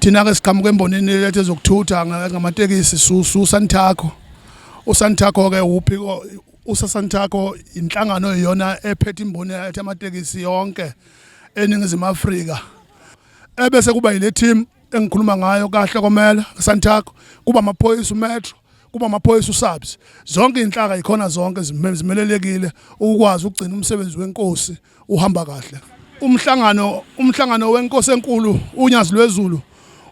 Thina ke siqhamuka embonini lethe zokuthutha ngamatekisi susu Santaco. USantaco ke uphiko uSantaco inhlangano iyona ephethe imboni yathi amatekisi yonke eNingizimu Afrika. Ebese kuba yile team engikhuluma ngayo kahle komela Santaco kuba amaphoyisa uMetro kuba amaphoyisa uSABS zonke inhlaka ikhona zonke zimelelekile ukwazi ukugcina umsebenzi wenkosi uhamba kahle. Umhlangano wenkosi enkulu uNyazi lwezulu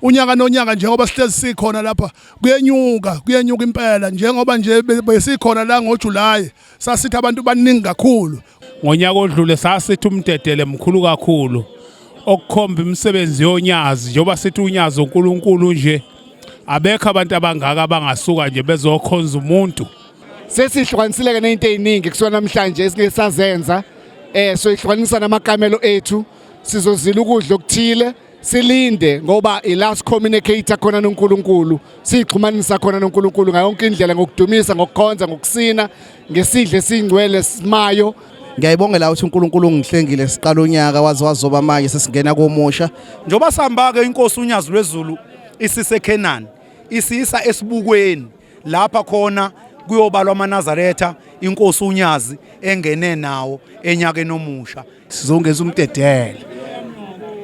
unyaka nonyaka njengoba sihlezi sikhona lapha kuyenyuka impela njengoba nje besikhona la ngoJuly sasithi abantu baningi kakhulu. Ngonyaka odlule sasithi umdedele mkhulu kakhulu okukhomba imisebenzi yonyazi njengoba sithi unyazi uNkulunkulu nje abekho abantu abangaka abangasuka nje bezokhonza umuntu. Sesihlukanisile-ke ney'nto ey'ningi kusuka namhlanje esingeke sazenza soyihlukanisa namakamelo ethu, sizozila ukudla okuthile silinde ngoba ila communicator khona noNkulunkulu, sixhumanisa khona noNkulunkulu ngayo yonke indlela, ngokudumisa, ngokukhonza, ngokusina, ngesidle esingcwele simayo. Ngiyayibongela ukuthi uNkulunkulu ungihlengile siqala unyaka waze wazoba manje sesingena komusha. Njengoba sihamba-ke inkosi uNyazi lwezulu isiseKhenani isiyisa esibukweni lapha khona kuyobalwa amaNazaretha inkosi uNyazi engene nawo enyakeni omusha. Sizongeza umdedele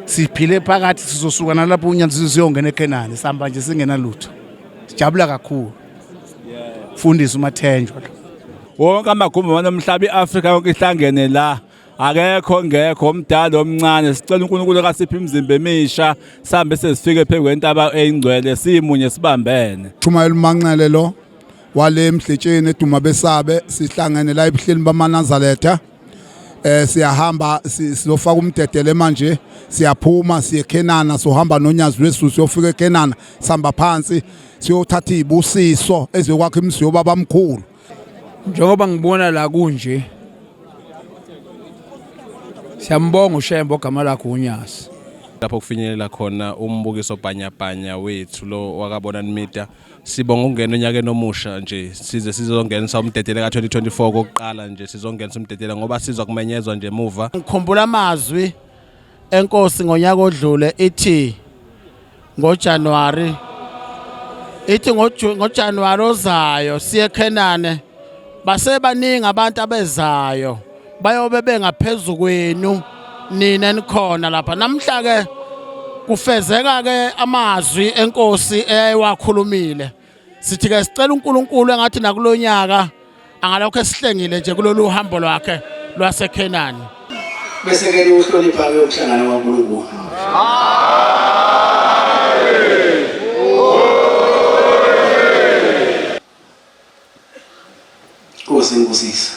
siphile phakathi, sizosuka nalapho uNyazi siyongena eKhenani, sihamba nje singena lutho, sijabula kakhulu. Fundisa uMathenjwa lo. Wonke amagumbi wanomhlaba iAfrika yonke ihlangene la, akekho ngekho omdala omncane. Sicela uNkulunkulu kasiphe imizimba emisha sihambe sesifike phezu kwentaba eyingcwele simunye sibambene. Shumayela uManxele lo wale emhletsheni eduma besabe sihlangene la ebuhleni bamaNazaretha. Siyahamba sizofaka umdedele manje, siyaphuma siye eKhenana, sohamba nonyazi lwesusu siyofika eKhenana, sihamba phansi siyothatha izibusiso eziyokwakha imizi yobabamkhulu. Njengoba ngibona la kunje, siyambonga uShembe ogama lakhe uNyazi. Lapho kufinyelela khona umbukiso bhanyabhanya wethu lo wakaBonani Media, sibonga ukungena onyakeni omusha nje, size sizongenisa umdedele ka-2024 kokuqala nje, sizongenisa umdedele ngoba sizwa kumenyezwa nje emuva. Ngikhumbula amazwi enkosi ngonyaka odlule ithi ngoJanuary, ithi ngoJanuary ozayo siye eKhenane, basebaningi abantu abezayo bayobe bengaphezulu kwenu nina nikhona lapha namhla ke. Kufezeka ke amazwi enkosi eyayiwakhulumile. Sithi ke sicela uNkulunkulu engathi nakulonyaka angalokho esihlengile nje kulolu hambo lwakhe lwaseKhenani. Bese ke uhlonipha ke umhlangano kaNkulunkulu. Nkosi ngibusise.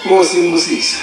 Nkosi ngibusise.